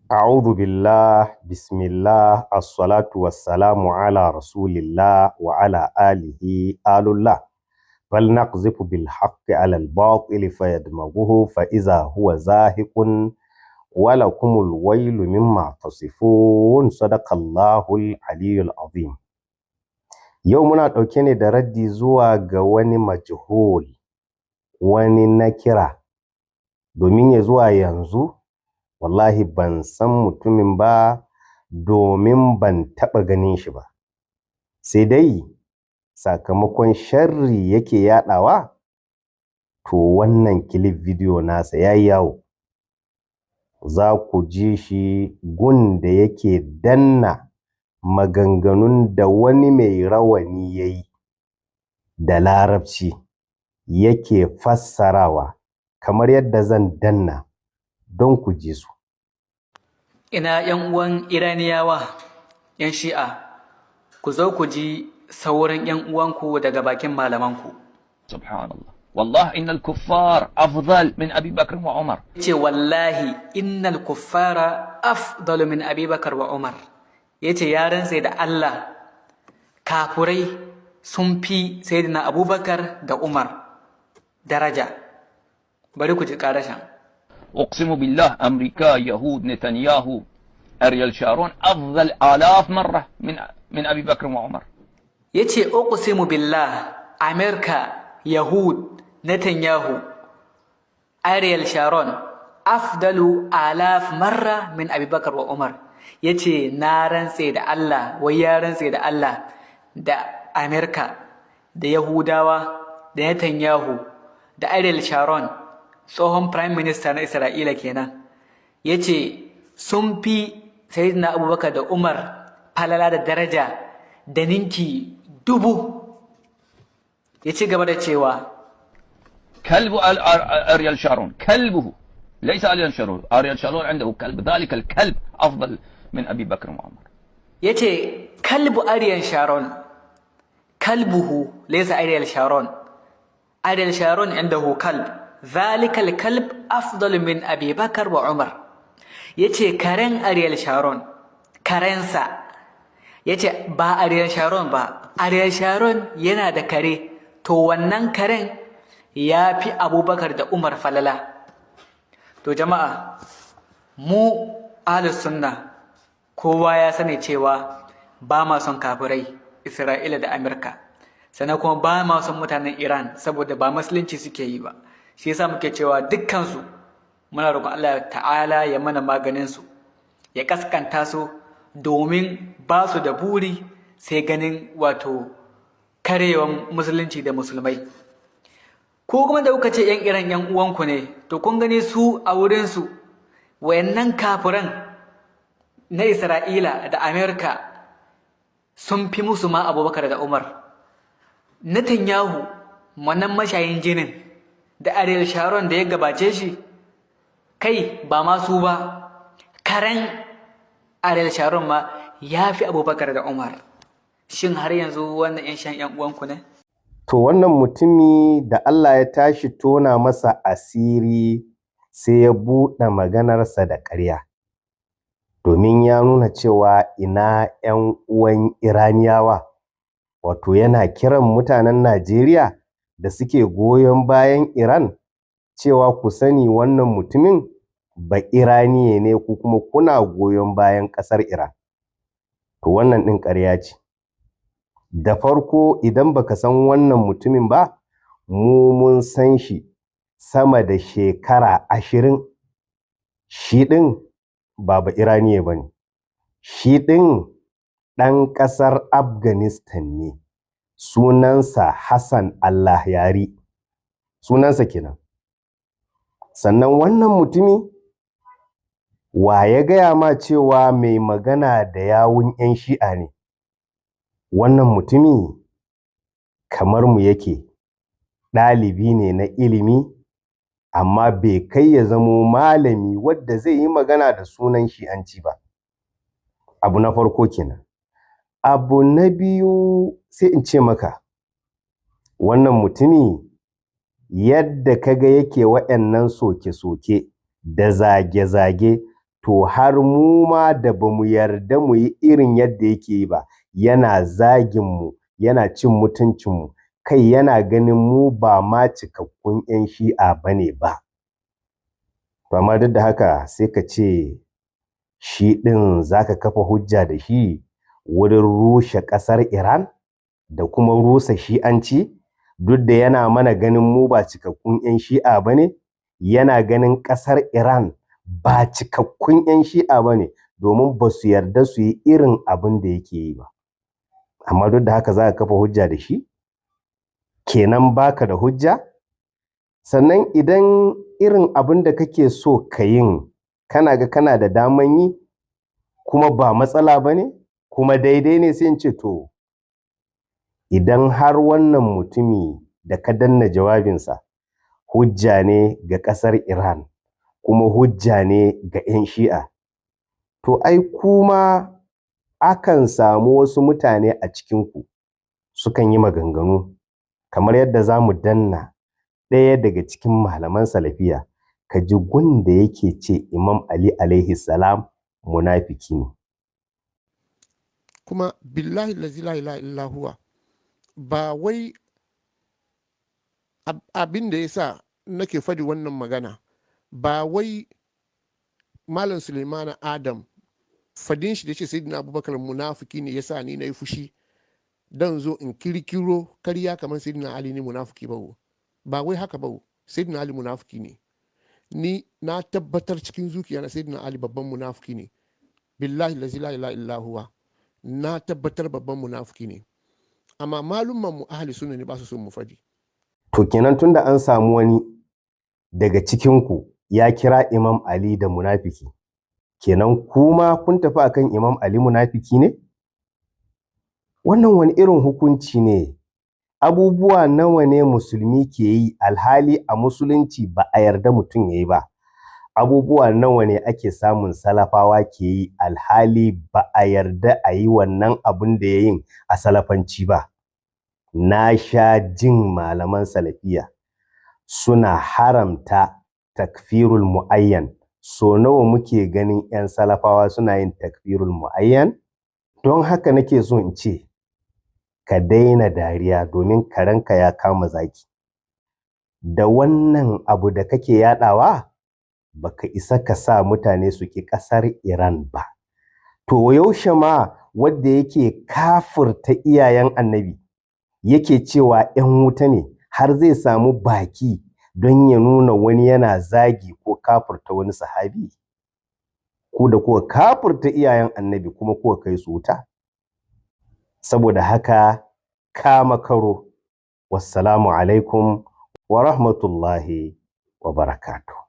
أعوذ بالله بسم الله الصلاة والسلام على رسول الله وعلى آله آل الله بل نقذف بالحق على الباطل فيدمغه فإذا هو زاهق ولكم الويل مما تصفون صدق الله العلي العظيم. Yau muna ɗauke ne da raddi zuwa ga wani majhul, wani nakira, domin ya zuwa yanzu wallahi ban san mutumin ba, domin ban taɓa ganin shi ba, sai dai sakamakon sharri yake yaɗawa. To wannan clip video nasa ya yi yawo, za ku ji shi gun da yake danna maganganun da wani mai rawani ya yi da Larabci yake fassarawa, kamar yadda zan danna don ku ji su. Ina ‘yan uwan Iraniyawa, ‘yan Shi'a, ku zo ku ji sauran ‘yan uwanku daga bakin malamanku. سبحان الله والله إن الكفار أفضل من أبي بكر وعمر. Ce wallahi innal kuffara afdalu min Abi Bakar wa Umar. Ya ce ya rantse da Allah, kafurai sun fi Sayyidina Abubakar da Umar daraja. Bari ku ji ƙarashin. أقسم بالله أمريكا، يهود، نتنياهو، أريل شارون أفضل آلاف مرة من أبي بكر وعمر. Ya ce uqsimu billah, Amerika, Yahud, Netanyahu, Ariel Sharon afdalu alaf marra min Abi Bakar wa Umar. Ya ce na rantse da Allah, wai ya rantse da Allah da Amerika da Yahudawa da Netanyahu da Ariel Sharon, tsohon prime minister na Isra'ila kenan, ya ce sun fi Sayyidina Abubakar da Umar falala da daraja da ninki 1000. Ya ci gaba da cewa كلب أريل شارون، كلبه، ليس أريل شارون، أريل شارون عنده كلب، ذلك الكلب أفضل من أبي بكر وعمر. Ya ce kalbu Ariel Sharon، kalbuhu، laysa Ariel Sharon، Ariel Sharon عنده كلب، ذلك الكلب أفضل من أبي بكر وعمر. Ya ce karen Ariel Sharon, karensa, ya ce ba Ariel Sharon ba, Ariel Sharon yana da kare, to wannan karen ya fi Abubakar da Umar falala. To jama'a, mu Ahlus Sunna kowa ya sani cewa ba ma son kafirai Isra'ila da Amurka, sannan kuma ba ma son mutanen Iran, saboda ba musulunci suke yi ba. Shi yasa muke cewa dukkansu muna roƙon Allah ta'ala ya mana maganin su, ya kaskanta su, domin ba su da buri sai ganin wato karewan musulunci da musulmai. Ko kuma da kuka ce yan Iran yan uwanku ne, to kun gani su a wurinsu wayannan kafiran na Isra'ila da Amerika sun fi musu ma Abubakar da Umar. Netanyahu, wannan mashayin jinin, da Ariel Sharon da ya gabace shi, kai ba ma su ba, karen Ariel Sharon ma ya fi Abubakar da Umar. Shin har yanzu wannan 'yan shan 'yan uwanku ne? To wannan mutumi da Allah ya tashi tona masa asiri, sai ya buɗe maganarsa da ƙarya. Domin ya nuna cewa ina 'yan uwan Iraniyawa, wato yana kiran mutanen Najeriya da suke goyon bayan Iran cewa ku sani wannan mutumin ba Iraniye ne, ku kuma kuna goyon bayan ƙasar Iran. To wannan ɗin ƙarya ce. Da farko, idan baka san wannan mutumin ba, mu mun san shi sama da shekara 20. Shi ɗin ba Ba'iraniye ba ne. Shi ɗin ɗan ƙasar Afghanistan ne. Sunansa Hassan Allahyari. Sunansa kenan. Sannan wannan mutumi, wa ya gaya ma cewa mai magana da yawun 'yan Shi'a ne? Wannan mutumi kamar mu yake, ɗalibi ne na ilimi, amma bai kai ya zamo malami wadda zai yi magana da sunan Shi'anci ba. Abu na farko kenan. Abu na biyu, sai in ce maka, wannan mutumi yadda ka ga yake waɗannan soke-soke da zage-zage, to To har mu ma da ba mu yarda mu yi irin yadda yake yi ba, yana zagin mu, yana cin mutuncin mu, kai yana ganin mu ba ma cikakkun 'yan Shi'a bane ba. To amma duk da haka sai ka ce shi ɗin za ka kafa hujja da shi wurin rushe ƙasar Iran da kuma rusa Shi'anci, duk da yana mana ganin mu ba cikakkun 'yan Shi'a ba ne, yana ganin ƙasar Iran ba cikakkun 'yan Shi'a ba ne domin ba su yarda su yi irin abin da yake yi ba. Amma duk da haka za ka kafa hujja da shi? Kenan baka da hujja? Sannan idan irin abin da kake so ka yin kana ga kana da daman yi kuma ba matsala ba ne kuma daidai ne, sai in ce to idan har wannan mutumi da ka danna jawabinsa hujja ne ga ƙasar Iran kuma hujja ne ga 'yan Shi'a, to ai kuma akan samu wasu mutane a cikinku sukan yi maganganu kamar yadda za mu danna ɗaya daga cikin malaman salafiya ka ji gun da yake ce Imam Ali alaihi salam munafiki ne. Kuma billahi lazi la ilaha illa huwa, ba wai abin da ya sa nake fadi wannan magana ba wai Malam Suleimana Adam fadin shi da ce Sayyidina Abubakar munafiki ne yasa ni na yi fushi dan zo in kirkiro karya kamar Sayyidina Ali ne munafiki ba. Ba wai haka ba, Sayyidina Ali munafiki ne. Ni na tabbatar cikin zuciya na Sayyidina Ali babban munafiki ne. Billahi lazi la ilaha illa huwa, na tabbatar babban munafiki ne. Amma malumman mu ahli sunna ne ba su son mu fadi. To kenan tunda an samu wani daga cikinku ya kira Imam Ali da munafiki, kenan kuma kun tafi akan Imam Ali munafiki ne? Wannan wani irin hukunci ne? Abubuwa nawa ne musulmi ke yi alhali a musulunci ba a yarda mutum ya yi ba? Abubuwa nawa ne ake samun salafawa ke yi alhali ba a yarda a yi wannan abun da ya yin a salafanci ba? Na sha jin malaman salafiya suna haramta takfirul mu'ayyan. So nawa muke ganin 'yan salafawa suna yin takfirul mu'ayyan? Don haka nake so in ce ka daina dariya domin karenka ya kama zaki. Da wannan abu da kake yaɗawa baka isa ka sa mutane su ƙi ƙasar Iran ba. To yaushe ma wadda yake kafirta iyayen annabi yake cewa 'yan wuta ne har zai samu baki don ya nuna wani yana zagi ko kafirta wani sahabi? Ku da kuka kafirta iyayen annabi kuma kuka kai su wuta. Saboda haka kama karo. Wassalamu alaikum wa rahmatullahi wa barakatuh.